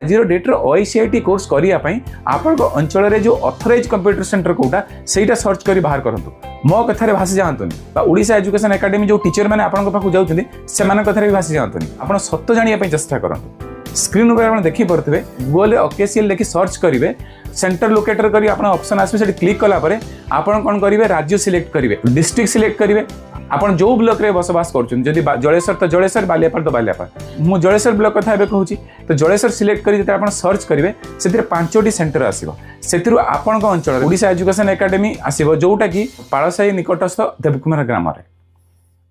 ଆଜିର ଡେଟ୍ରେ ଓଏସସିଆଇଟି କୋର୍ସ କରିବା ପାଇଁ ଆପଣଙ୍କ ଅଞ୍ଚଳରେ ଯେଉଁ ଅଥରାଇଜ୍ କମ୍ପ୍ୟୁଟର ସେଣ୍ଟର କୋଉଟା, ସେଇଟା ସର୍ଚ୍ଚ କରି ବାହାର କରନ୍ତୁ। ମୋ କଥାରେ ଭାସି ଯାଆନ୍ତୁନି ବା ଓଡ଼ିଶା ଏଜୁକେସନ୍ ଏକାଡେମୀ ଯେଉଁ ଟିଚର ମାନେ ଆପଣଙ୍କ ପାଖକୁ ଯାଉଛନ୍ତି, ସେମାନଙ୍କ କଥାରେ ବି ଭାସି ଯାଆନ୍ତୁନି। ଆପଣ ସତ ଜାଣିବା ପାଇଁ ଚେଷ୍ଟା କରନ୍ତୁ। ସ୍କ୍ରିନ୍ ଉପରେ ଆପଣ ଦେଖିପାରୁଥିବେ, ଗୁଗଲରେ ଓକେସିଏଲ୍ ଲେଖି ସର୍ଚ୍ଚ କରିବେ, ସେଣ୍ଟର ଲୋକେଟର କରି ଆପଣ ଅପସନ୍ ଆସିବେ। ସେଠି କ୍ଲିକ୍ କଲା ପରେ ଆପଣ କ'ଣ କରିବେ? ରାଜ୍ୟ ସିଲେକ୍ଟ କରିବେ, ଡିଷ୍ଟ୍ରିକ୍ଟ ସିଲେକ୍ଟ କରିବେ, ଆପଣ ଯେଉଁ ବ୍ଲକରେ ବସବାସ କରୁଛନ୍ତି। ଯଦି ଜଳେଶ୍ୱର ତ ଜଳେଶ୍ୱର, ବାଲିଆପାଳ ତ ବାଲିଆପାଳ। ମୁଁ ଜଳେଶ୍ୱର ବ୍ଲକ କଥା ଏବେ କହୁଛି। ତ ଜଳେଶ୍ୱର ସିଲେକ୍ଟ କରି ଯେତେବେଳେ ଆପଣ ସର୍ଚ୍ଚ କରିବେ, ସେଥିରେ ପାଞ୍ଚଟି ସେଣ୍ଟର ଆସିବ। ସେଥିରୁ ଆପଣଙ୍କ ଅଞ୍ଚଳରେ ଓଡ଼ିଶା ଏଜୁକେସନ୍ ଏକାଡେମୀ ଆସିବ, ଯେଉଁଟାକି ପାଳସାହି ନିକଟସ୍ଥ ଦେବକୁମାର ଗ୍ରାମରେ।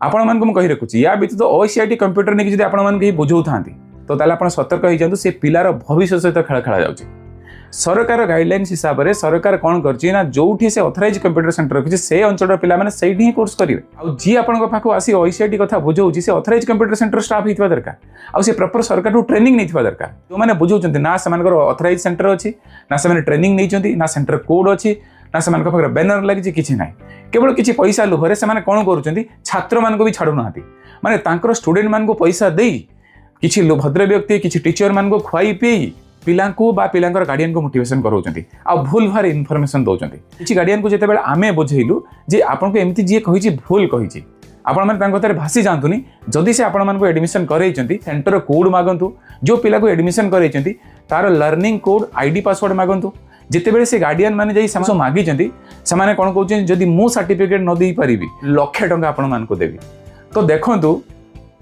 ଆପଣମାନଙ୍କୁ ମୁଁ କହି ରଖୁଛି, ୟା ବ୍ୟତୀତ ଓସିଆଇଟି କମ୍ପ୍ୟୁଟର ନେଇକି ଯଦି ଆପଣମାନଙ୍କୁ କେହି ବୁଝାଉଥାନ୍ତି, ତ ତାହେଲେ ଆପଣ ସତର୍କ ହେଇଯାଆନ୍ତୁ। ସେ ପିଲାର ଭବିଷ୍ୟତ ସହିତ ଖେଳ ଖେଳାଯାଉଛି। ସରକାର ଗାଇଡଲାଇନ୍ସ ହିସାବରେ ସରକାର କ'ଣ କରିଛି ନା, ଯୋଉଠି ସେ ଅଥରାଇଜ୍ କମ୍ପ୍ୟୁଟର ସେଣ୍ଟର ରଖିଛି, ସେ ଅଞ୍ଚଳର ପିଲାମାନେ ସେଇଠି ହିଁ କୋର୍ସ କରିବେ। ଆଉ ଯିଏ ଆପଣଙ୍କ ପାଖକୁ ଆସି ଓସିଆଇଟି କଥା ବୁଝାଉଛି, ସେ ଅଥରାଇଜ୍ କମ୍ପ୍ୟୁଟର ସେଣ୍ଟର ଷ୍ଟାଫ୍ ହେଇଥିବା ଦରକାର ଆଉ ସେ ପ୍ରପର ସରକାରଠୁ ଟ୍ରେନିଂ ନେଇଥିବା ଦରକାର। ଯେଉଁମାନେ ବୁଝାଉଛନ୍ତି, ନା ସେମାନଙ୍କର ଅଥରାଇଜ୍ ସେଣ୍ଟର ଅଛି, ନା ସେମାନେ ଟ୍ରେନିଂ ନେଇଛନ୍ତି, ନା ସେଣ୍ଟର କୋଡ୍ ଅଛି, ନା ସେମାନଙ୍କ ପାଖରେ ବ୍ୟାନର ଲାଗିଛି, କିଛି ନାହିଁ। କେବଳ କିଛି ପଇସା ଲୋଭରେ ସେମାନେ କ'ଣ କରୁଛନ୍ତି? ଛାତ୍ରମାନଙ୍କୁ ବି ଛାଡ଼ୁନାହାନ୍ତି। ମାନେ ତାଙ୍କର ଷ୍ଟୁଡେଣ୍ଟମାନଙ୍କୁ ପଇସା ଦେଇ କିଛି ଭଦ୍ର ବ୍ୟକ୍ତି, କିଛି ଟିଚରମାନଙ୍କୁ ଖୁଆଇ ପିଇ ପିଲାଙ୍କୁ ବା ପିଲାଙ୍କର ଗାର୍ଡ଼ିଆନକୁ ମୋଟିଭେସନ କରାଉଛନ୍ତି ଆଉ ଭୁଲ ଭାଲ ଇନଫର୍ମେସନ ଦେଉଛନ୍ତି। କିଛି ଗାର୍ଡ଼ିଆନକୁ ଯେତେବେଳେ ଆମେ ବୁଝେଇଲୁ ଯେ ଆପଣଙ୍କୁ ଏମିତି ଯିଏ କହିଛି ଭୁଲ କହିଛି, ଆପଣମାନେ ତାଙ୍କ କଥାରେ ଭାସି ଯାଆନ୍ତୁନି। ଯଦି ସେ ଆପଣମାନଙ୍କୁ ଆଡ଼ମିସନ୍ କରେଇଛନ୍ତି, ସେଣ୍ଟର କୋଡ୍ ମାଗନ୍ତୁ। ଯେଉଁ ପିଲାକୁ ଆଡ଼ମିସନ୍ କରେଇଛନ୍ତି, ତାର ଲର୍ଣ୍ଣିଂ କୋଡ୍, ଆଇଡି, ପାସୱାର୍ଡ ମାଗନ୍ତୁ। ଯେତେବେଳେ ସେ ଗାର୍ଡ଼ିଆନ ମାନେ ଯାଇ ସେମାନେ ସବୁ ମାଗିଛନ୍ତି, ସେମାନେ କ'ଣ କହୁଛନ୍ତି? ଯଦି ମୁଁ ସାର୍ଟିଫିକେଟ୍ ନ ଦେଇପାରିବି, ଲକ୍ଷେ ଟଙ୍କା ଆପଣମାନଙ୍କୁ ଦେବି। ତ ଦେଖନ୍ତୁ,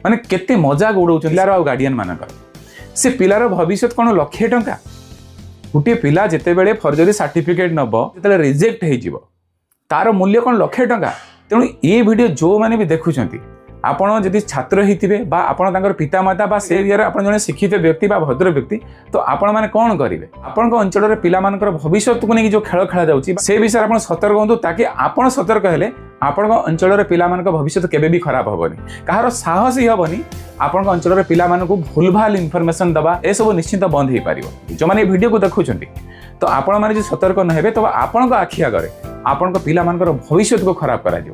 ମାନେ କେତେ ମଜାକ ଉଡ଼ଉଛନ୍ତି ପିଲାର ଆଉ ଗାର୍ଡ଼ିଆନ ମାନଙ୍କର। ସେ ପିଲାର ଭବିଷ୍ୟତ କ'ଣ ଲକ୍ଷେ ଟଙ୍କା? ଗୋଟିଏ ପିଲା ଯେତେବେଳେ ଫର୍ଜରୀ ସାର୍ଟିଫିକେଟ୍ ନେବ, ଯେତେବେଳେ ରିଜେକ୍ଟ ହେଇଯିବ, ତାର ମୂଲ୍ୟ କ'ଣ ଲକ୍ଷେ ଟଙ୍କା? ତେଣୁ ଏ ଭିଡ଼ିଓ ଯେଉଁମାନେ ବି ଦେଖୁଛନ୍ତି, ଆପଣ ଯଦି ଛାତ୍ର ହେଇଥିବେ ବା ଆପଣ ତାଙ୍କର ପିତାମାତା ବା ସେ ଏରିଆରେ ଆପଣ ଜଣେ ଶିକ୍ଷିତ ବ୍ୟକ୍ତି ବା ଭଦ୍ର ବ୍ୟକ୍ତି, ତ ଆପଣମାନେ କ'ଣ କରିବେ? ଆପଣଙ୍କ ଅଞ୍ଚଳରେ ପିଲାମାନଙ୍କର ଭବିଷ୍ୟତକୁ ନେଇକି ଯେଉଁ ଖେଳ ଖେଳାଯାଉଛି, ସେ ବିଷୟରେ ଆପଣ ସତର୍କ ହୁଅନ୍ତୁ, ତାକି ଆପଣ ସତର୍କ ହେଲେ ଆପଣଙ୍କ ଅଞ୍ଚଳରେ ପିଲାମାନଙ୍କ ଭବିଷ୍ୟତ କେବେ ବି ଖରାପ ହେବନି। କାହାର ସାହସ ହିଁ ହେବନି ଆପଣଙ୍କ ଅଞ୍ଚଳରେ ପିଲାମାନଙ୍କୁ ଭୁଲଭାଲ ଇନଫର୍ମେସନ୍ ଦେବା। ଏସବୁ ନିଶ୍ଚିତ ବନ୍ଦ ହେଇପାରିବ। ଯେଉଁମାନେ ଏ ଭିଡ଼ିଓକୁ ଦେଖୁଛନ୍ତି, ତ ଆପଣମାନେ ଯଦି ସତର୍କ ନ ହେବେ, ତ ଆପଣଙ୍କ ଆଖି ଆଗରେ ଆପଣଙ୍କ ପିଲାମାନଙ୍କର ଭବିଷ୍ୟତକୁ ଖରାପ କରାଯିବ।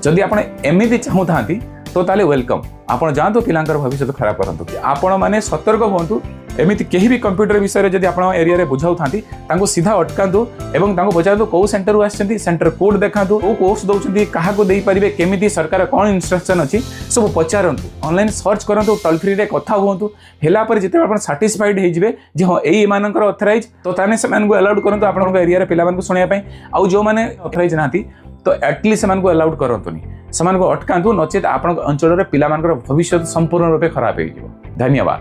ଯଦି ଆପଣ ଏମିତି ଚାହୁଁଥାନ୍ତି, ତ ତାହେଲେ welcome, ଆପଣ ଯାଆନ୍ତୁ, ପିଲାଙ୍କର ଭବିଷ୍ୟତ ଖରାପ କରନ୍ତୁ। ଆପଣମାନେ ସତର୍କ ହୁଅନ୍ତୁ। ଏମିତି କେହି ବି କମ୍ପ୍ୟୁଟର ବିଷୟରେ ଯଦି ଆପଣ ଏରିଆରେ ବୁଝାଉଥାନ୍ତି, ତାଙ୍କୁ ସିଧା ଅଟକାନ୍ତୁ ଏବଂ ତାଙ୍କୁ ପଚାରନ୍ତୁ କେଉଁ ସେଣ୍ଟରରୁ ଆସିଛନ୍ତି, ସେଣ୍ଟର କୋଡ୍ ଦେଖାନ୍ତୁ, କେଉଁ କୋର୍ସ ଦେଉଛନ୍ତି, କାହାକୁ ଦେଇପାରିବେ, କେମିତି, ସରକାର କ'ଣ ଇନଷ୍ଟ୍ରକ୍ସନ୍ ଅଛି, ସବୁ ପଚାରନ୍ତୁ। ଅନଲାଇନ୍ ସର୍ଚ୍ଚ କରନ୍ତୁ, ଟୋଲ୍ ଫ୍ରିରେ କଥା ହୁଅନ୍ତୁ। ହେଲା ପରେ ଯେତେବେଳେ ଆପଣ ସାଟିସ୍ଫାଇଡ୍ ହେଇଯିବେ ଯେ ହଁ, ଏଇ ଏମାନଙ୍କର ଅଥରାଇଜ୍, ତ ତାହେଲେ ସେମାନଙ୍କୁ ଆଲାଉଡ୍ କରନ୍ତୁ ଆପଣଙ୍କ ଏରିଆରେ ପିଲାମାନଙ୍କୁ ଶୁଣିବା ପାଇଁ। ଆଉ ଯେଉଁମାନେ ଅଥରାଇଜ୍ ନାହାନ୍ତି, ତ ଆଟଲିଷ୍ଟ ସେମାନଙ୍କୁ ଆଲାଉଡ୍ କରନ୍ତୁନି, ସେମାନଙ୍କୁ ଅଟକାନ୍ତୁ। ନଚେତ୍ ଆପଣଙ୍କ ଅଞ୍ଚଳରେ ପିଲାମାନଙ୍କର ଭବିଷ୍ୟତ ସମ୍ପୂର୍ଣ୍ଣ ରୂପେ ଖରାପ ହେଇଯିବ। ଧନ୍ୟବାଦ।